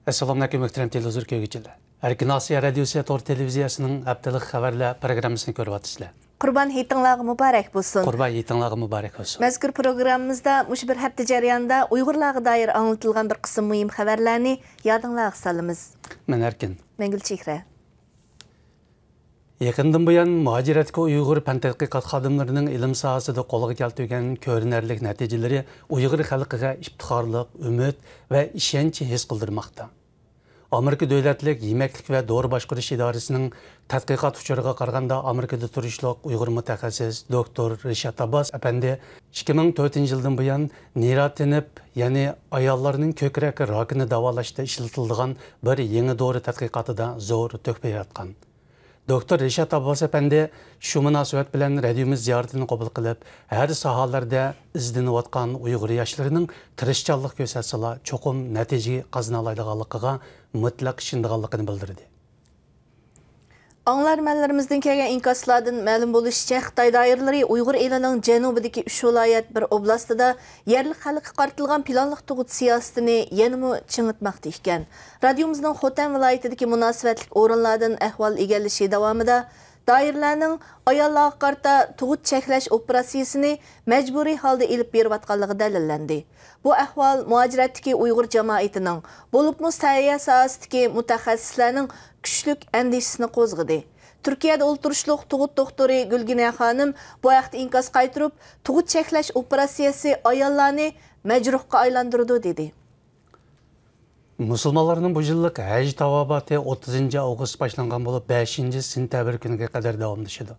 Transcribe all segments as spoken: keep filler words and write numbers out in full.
ئەسسالامۇئەلەيكۇم، مۆھتەرەم تېلېۋىزور كۆرگۈچىلەر. ئەركىن ئاسىيا رادىيوسى تور تېلېۋىزىيەسىنىڭ ھەپتىلىك خەۋەرلەر پروگراممىسىنى كۆرۈۋاتىسىلەر. قۇربان ھېيتىڭلارغا مۇبارەك بولسۇن. قۇربان ھېيتىڭلارغا مۇبارەك بولسۇن. مەزكۇر پروگراممىمىزدا مۇشۇ بىر ھەپتە جەريانىدا ئۇيغۇرلارغا دائىر ئاڭلىتىلغان بىر قىسىم مۇھىم خەۋەرلەرنى يادىڭلارغا سالىمىز. مەن ئەركىن. مەن گۈلچېھرە. يېقىندىن بۇيان، مۇھاجىرەتتىكى ئۇيغۇر پەن تەتقىقات خادىملىرىنىڭ ئىلىم ساھەسىدە قولغا كەلتۈرگەن كۆرۈنەرلىك نەتىجىلىرى ئۇيغۇر خەلقىگە ئىپتىخارلىق ئۈمىد ۋە ئىشەنچ ھېس قىلدۇرماقتا. ئامېرىكا دۆلەتلىك يېمەكلىك ۋە دورا باشقۇرۇش ئىدارىسىنىڭ تەتقىقات ئۇچۇرىغا قارىغاندا، ئامېرىكىدا تۇرۇشلۇق ئۇيغۇر مۇتەخەسسىس دوكتور رىشات ئابباس ئەپەندى ئىككى مىڭ تۆتىنچى يىلدىن بۇيان نېراتىنىپ، يەنى ئاياللارنىڭ كۆكرەك راكىنى داۋالاشتا ئىشلىتىلىدىغان بىر يېڭى دورا تەتقىقاتىدا زور تۆھپە ياراتقان. دوكتور رىشات ئابباس ئەپەندى شۇ مۇناسىۋەت بىلەن رادىيومىز زىيارىتىنى قوبۇل قىلىپ، ھەر ساھەلەردە ئىزدىنىۋاتقان ئۇيغۇر ياشلىرىنىڭ تىرىشچانلىق كۆرسەتسىلا، چوقۇم نەتىجە قازىنالايدىغانلىقىغا مۇتلەق ئىشىنىدىغانلىقىنى بىلدۈردى. ئاڭلارمەنلىرىمىزدىن كەلگەن ئىنكاسلاردىن مەلۇم بولۇشىچە، خىتاي دائىرىلىرى ئۇيغۇر ئېلىنىڭ جەنۇبىدىكى ئۈچ ۋىلايەت، بىر ئوبلاستىدا يەرلىك خەلققە قارىتىلغان پىلانلىق تۇغۇت سىياسىتىنى يەنىمۇ چىڭىتماقتا ئىكەن. رادىيومىزنىڭ خوتەن ۋىلايىتىدىكى مۇناسىۋەتلىك ئورۇنلاردىن ئەھۋال ئىگىلىشى داۋامىدا، دائىرىلەرنىڭ ئاياللارغا قارىتا تۇغۇت چەكلەش ئوپېراتسىيىسىنى مەجبۇرىي ھالدا ئېلىپ بېرىۋاتقانلىقى دەلىللەندى. بۇ ئەھۋال مۇھاجىرەتتىكى ئۇيغۇر جامائىتىنىڭ، بولۇپمۇ سەھىيە ساھەسىدىكى مۇتەخەسسىسلەرنىڭ كۈچلۈك ئەندىشىسىنى قوزغىدى. تۈركىيەدە ئولتۇرۇشلۇق تۇغۇت دوختۇرى گۈلگىنە خانىم بۇ ھەقتە ئىنكاس قايتۇرۇپ، تۇغۇت چەكلەش ئوپېراتسىيەسى ئاياللارنى مەجرۇھقا ئايلاندۇرىدۇ، دېدى. مۇسۇلمانلارنىڭ بۇ يىللىق ھەج تاۋاباتى ئوتتۇزىنچى ئاۋغۇست باشلانغان بولۇپ، بەشىنچى سېنتەبىر كۈنىگە قەدەر داۋاملىشىدۇ.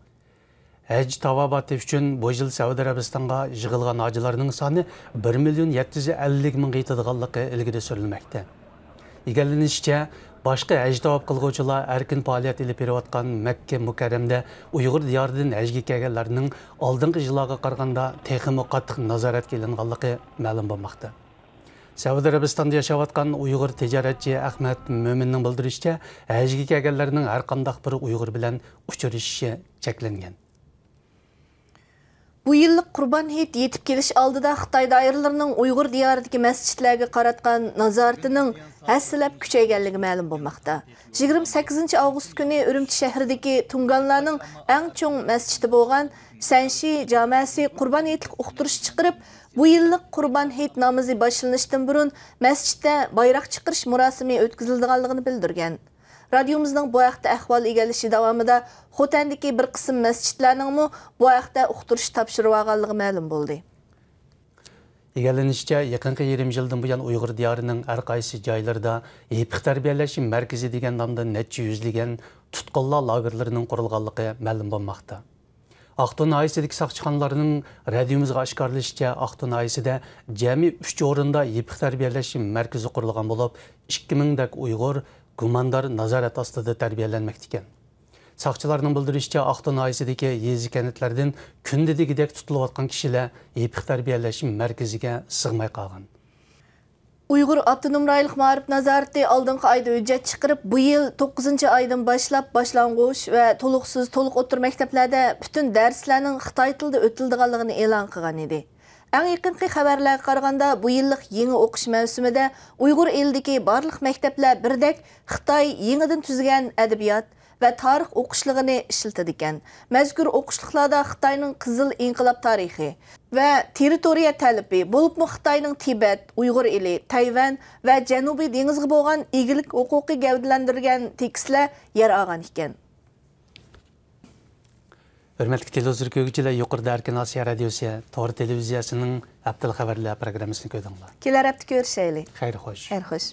ھەج تاۋاباتى ئۈچۈن بۇ يىل سەئۇدى ئەرەبىستانغا يىغىلغان ھاجىلارنىڭ سانى بىر مىليون يەتتە يۈز ئەللىك مىڭغا يېتىدىغانلىقى ئىلگىرى سۈرۈلمەكتە. ئىگىلىنىشىچە، باشقا ھەج تاۋاپ قىلغۇچىلار ئەركىن پائالىيەت ئېلىپ بېرىۋاتقان مەككە مۇكەررەمدە ئۇيغۇر دىيارىدىن ھەجگە كەلگەنلەرنىڭ ئالدىنقى يىللارغا قارىغاندا تېخىمۇ قاتتىق نازارەتكە ئېلىنغانلىقى مەلۇم بولماقتا. سەئۇدى ئەرەبىستاندا ياشاۋاتقان ئۇيغۇر تىجارەتچى ئەخمەت مۆمىننىڭ بىلدۈرۈشىچە، ھەجگە كەلگەنلەرنىڭ ھەرقانداق بىر ئۇيغۇر بىلەن ئۇچرىشىشى چەكلەنگەن. بۇ يىللىق قۇربان ھېيت يېتىپ كېلىش ئالدىدا خىتاي دائىرىلىرىنىڭ ئۇيغۇر دىيارىدىكى مەسچىتلەرگە قاراتقان نازارىتىنىڭ ھەسسىلەپ كۈچەيگەنلىكى مەلۇم بولماقتا. يىگىرمە سەككىزىنچى ئاۋغۇست كۈنى ئۈرۈمچى شەھىرىدىكى تۇڭگانلارنىڭ ئەڭ چوڭ مەسچىتى بولغان سەنشى جامەسى قۇربان ھېيتلىق ئۇقتۇرۇش چىقىرىپ، بۇ يىللىق قۇربان ھېيت نامىزى باشلىنىشتىن بۇرۇن مەسچىتتە بايراق چىقىرىش مۇراسىمى ئۆتكۈزۈلىدىغانلىقىنى بىلدۈرگەن. رادىيومىزنىڭ بۇ ھەقتە ئەھۋال ئىگىلىشى داۋامىدا خوتەندىكى بىر قىسىم مەسچىتلەرنىڭمۇ بۇ ھەقتە ئۇقتۇرۇش تاپشۇرۇۋالغانلىقى مەلۇم بولدى. ئىگىلىنىشىچە، يېقىنقى يېرىم يىلدىن بۇيان ئۇيغۇر دىيارىنىڭ ھەر قايسى جايلىرىدا ھېيتلىق تەربىيەلەش مەركىزى دېگەن نامدا نەچچە يۈزلىگەن تۇتقۇنلار لاگېرلىرىنىڭ قۇرۇلغانلىقى مەلۇم بولماقتا. ئاقتۇ ناھىيەسىدىكى ساقچىخانىلارنىڭ رادىيومىزغا ئاشكارىلىشىچە، ئاقتۇ ناھىيەسىدە جەمئىي ئۈچ ئورۇندا ھېيتلىق تەربىيەلەش مەركىزى قۇرۇلغان بولۇپ، ئىككى مىڭدەك ئۇيغۇر گۇماندار نازارەت ئاستىدا تەربىيەلەنمەكتىكەن. ساقچىلارنىڭ بىلدۈرۈشىچە، ئاقتۇ ناھىيەسىدىكى يېزا، كەنتلەردىن كۈندە دېگۈدەك تۇتۇلۇۋاتقان كىشىلەر ھېيتلىق تەربىيەلەش مەركىزىگە سىغماي قالغان. ئۇيغۇر ئاپتونوم رايونلۇق مائارىپ نازارىتى ئالدىنقى ئايدا ھۆججەت چىقىرىپ، بۇ يىل توققۇزىنچى ئايدىن باشلاپ باشلانغۇچ ۋە تولۇقسىز تولۇق ئوتتۇرا مەكتەپلەردە پۈتۈن دەرسلەرنىڭ خىتاي تىلىدا ئۆتۈلىدىغانلىقىنى ئېلان قىلغان ئىدى. ئەڭ يېقىنقى خەۋەرلەرگە قارىغاندا، بۇ يىللىق يېڭى ئوقۇش مەۋسۇمىدە ئۇيغۇر ئېلىدىكى بارلىق مەكتەپلەر بىردەك خىتاي يېڭىدىن تۈزگەن ئەدەبىيات ۋە تارىخ ئوقۇشلۇقىنى ئىشلىتىدىكەن. مەزكۇر ئوقۇشلۇقلاردا خىتاينىڭ قىزىل ئىنقىلاب تارىخى ۋە تېررىتورىيە تەلىپى، بولۇپمۇ خىتاينىڭ تىبەت، ئۇيغۇر ئېلى، تەيۋەن ۋە جەنۇبىي دېڭىزغا بولغان ئىگىلىك ھوقۇقى گەۋدىلەندۈرگەن تېكىستلەر يەر ئالغان ئىكەن. ھۆرمەتلىك تېلېۋىزور كۆرگۈچىلەر، يۇقىرىدا ئەركىن ئاسىيا رادىيوسى تور تېلېۋىزىيەسىنىڭ ھەپتىلىك خەۋەرلەر پروگراممىسىنى كۆردۈڭلار. كېلەر ھەپتە كۆرۈشەيلى. خەير خوش. خەير خوش.